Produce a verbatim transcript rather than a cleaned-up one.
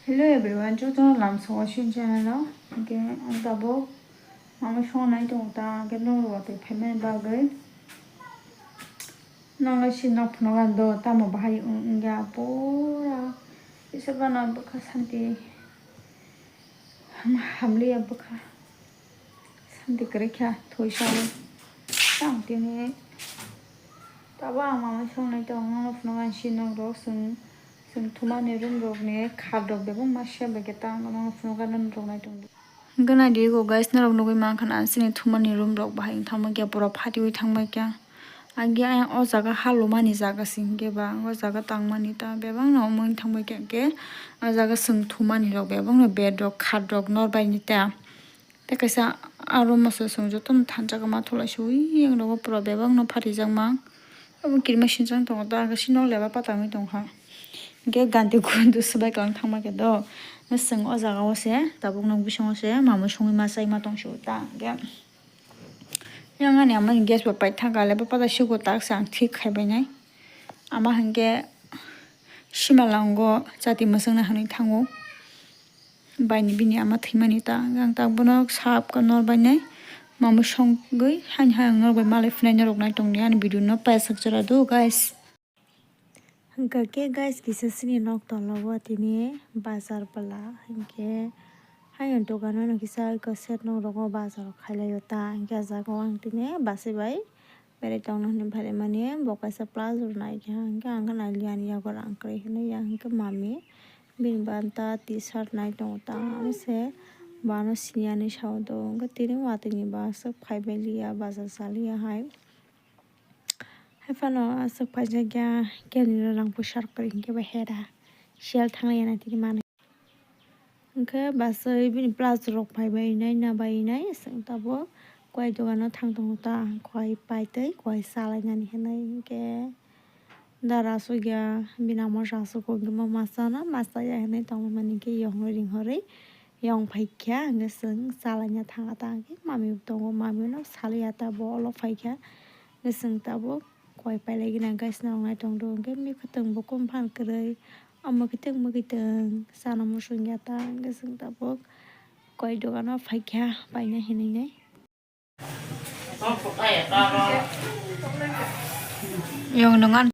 Hello everyone, jotono lamsao Aswini channel o. Hwnkhe ang tabuk mama songnai tongo ta, hwnkhe norok watwi phaimani bagwi. Nokno si nok phunukha do, tamo bahai wng-, wngya pura. Kisa bana bwkha santi ham-, hamliya bwkha. Santi kwrwi kha, thwi saui. Tamo tini tabuk ang mama songnai tongo, nokno phunukha si nok rok chwng, chwng thumani room rok ni khat rok bebak ma se bai khe ta ang nokno phunukha nini rok nai tongo. Hwnkhe naidi eko guys, norok nugwi mankha na chini thumani room rok bahai wng thangma khe pura phatiwi thangma khe. Agi ayang o jaga ha lumani jaga se hwnkhe ba o jaga tangmani ta bebak no omo wng thangma khe, hwnkhe o jaga chwng thumani rok bebak no bed rok khat rok nor bai ni ta. Tei kaisa aro masa chwng jotono thansa khe ma thulai se ui yang rogo pura bebak no phatijakma. Obo kirima sinchang tongo ta, aga sino leba pata wngwi tongkha. Hwnkhe ganti guntu swbai kwlwng thangma khe do. Chwng o jaga o se tabuk nok bisingo se mamwi songwi ma chai ma tong se ta hwnkhe. Yang ani ama ni gas bo paithak kha, leba pata siko tak se ang thik khai bai nai. Ama hwnkhe simalango chati mwswknai hwnwi thango. Baini bini ama thwimani ta, ang tak bono sap ka nor bainai. Mamwi songwi haini hai ang nor bai malai phinai norok nai tongdi ani video no paisak chwra do guys. Hwnkha khe guys, kisa chini nok tola o tini bazar pala, hwnkhe hayung dogano no kisa eko set nok rogo bazar khailai o ta, hwnkhe ah jaga o ang tini bachai bai berai tongna hwnwi phaimani bo kaisa palazor nai kha, hwnkhe ang khe nailiya ani yago rang kwrwi hwnwi ya, hwnkhe mami bini banta T-shirt nai tongo ta, amo se bo ano sini ani sao do, hwnkhe tini watwi ni bo aswk phaibai liya, bazar cha liya hai. Haiphano aswk paijak ya, kenwi rang puisa rok kwrwi hinkhe bo hera siyal thanglaiya na tini manwi. Hinkhe bachai bini plus rok phaibai nai, nabai nai, chwng tabuk koi dogano thang tongo ta, koi paitwi koi chalainani hinwi hinkhe dara aswk ya, bini amo aswk o hinkhe ma masa no masa ya hinwi tongmani hinkhe yong ringhorwi yong phaikha, hinkhe chwng chalaina thangkha ta, hinkhe mami bo tongo, mami no saliya ta, bo ulo phaikha. Chwng tabuk koi pailai gina guys, norok nai tongdo, hinkhe mikhwtwng bo kumphan kwrwi, o mwkhwtwng mwkhwtwng chana muchungya ta, hinkhe chwng tabuk koi dogano phaikha paina hinwi nai. Yong nung an.